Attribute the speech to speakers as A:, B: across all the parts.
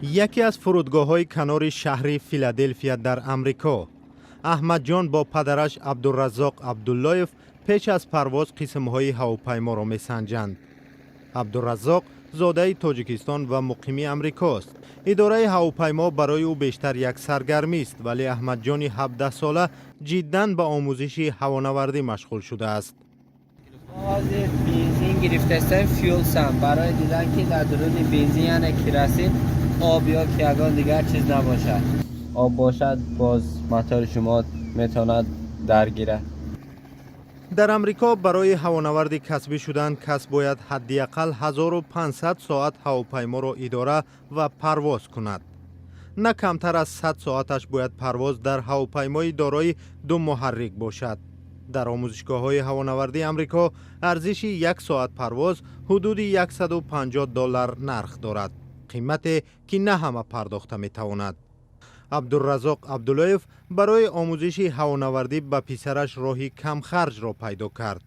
A: Яке аз фурудгоҳҳои канори шаҳри Филаделфия дар Амрико. Аҳмадҷон бо падараш Абдураззоқ Абдуллоев пеш аз парвоз қисмҳои ҳавопайморо месанҷанд. Абдураззоқ зодаи Тоҷикистон ва муқими Амрикост. Идораи ҳавопаймо барои ӯ бештар як саргармист, вале Аҳмадҷони 17сола ҷиддан ба омӯзиши ҳавонавардӣ машғул шудааст.
B: Ҳозир бензин гирифтастем, fuel сам, барои дидан, ки дар дуруни бензин, яъне керосин, об ё ки ягон дигар чиз набошад. Об бошад, боз мотори шумо метавонад даргирад.
A: Дар Амрико барои ҳавонаварди касбӣ шудан кас бояд ҳадди ақал 1500 соат ҳавопайморо идора ва парвоз кунад. На камтар аз 100 соаташ бояд парвоз дар ҳавопаймои дорои ду муҳаррик бошад. Дар омӯзишгоҳҳои ҳавонавардии Амрико арзиши як соат парвоз ҳудуди 150 доллар нарх дорад, қимате ки на ҳама пардохта метавонад. Абдураззоқ Абдуллоев барои омӯзиши ҳавонавардӣ ба писараш роҳи камхарҷро пайдо кард.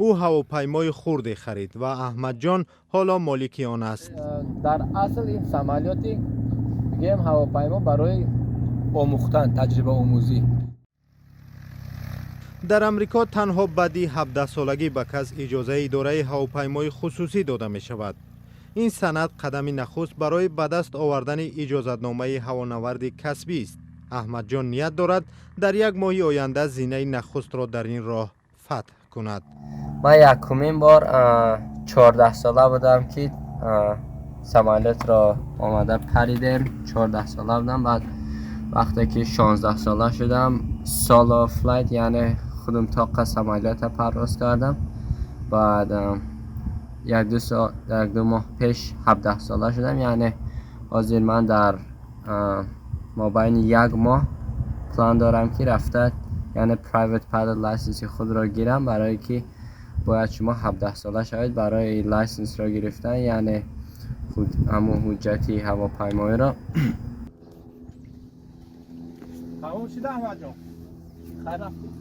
A: Ӯ ҳавопаймои хурде харид ва Аҳмадҷон ҳоло молики он аст.
B: Дар асл ин самолёти, бигӯем, ҳавопаймо барои омӯхтан, таҷрибаомӯзӣ.
A: Дар Амрико танҳо баъди 17солагӣ ба кас иҷозаи идораи ҳавопаймои хусусӣ дода мешавад. Ин санад қадами нахуст барои ба даст овардани иҷозатномаи ҳавонаварди касбист. Аҳмадҷон ният дорад, дар як моҳи оянда зинаи нахустро дар ин роҳ фатҳ кунад.
B: Ман якумин бор 14сола будам, ки самолётро омада паридем. 14сола будам. Баъд вақте ки 16сола шудам, solo flight, яъне худам тоқа самолёта парвоз кардам. Баъд як-ду сол, як-ду моҳ пеш 17сола шудам. Яъне ҳозир ман дар мобайни як моҳ план дорам, ки рафта, яъне private pilot license и худро гирам, барое ки бояд шумо 17сола шавед барои license ро гирифтан, яъне ҳамун ҳуҷҷати ҳавопаймоиро.
C: Тамом шуда, Аҳмадҷон, хайр, рафтем.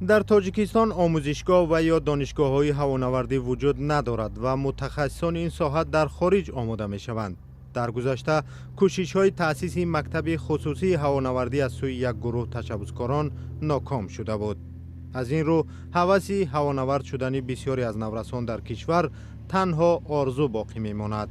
A: Дар Тоҷикистон омӯзишгоҳ ва ё донишгоҳҳои ҳавонавардӣ вуҷуд надорад ва мутахассисони ин соҳа дар хориҷ омода мешаванд. Дар гузашта кӯшишҳои таъсиси мактаби хусусии ҳавонавардӣ аз сӯи як гурӯҳ ташаббускорон ноком шуда буд. Аз ин рӯ ҳаваси ҳавонавард шудани бисёре аз наврасон дар кишвар танҳо орзу боқӣ мемонад.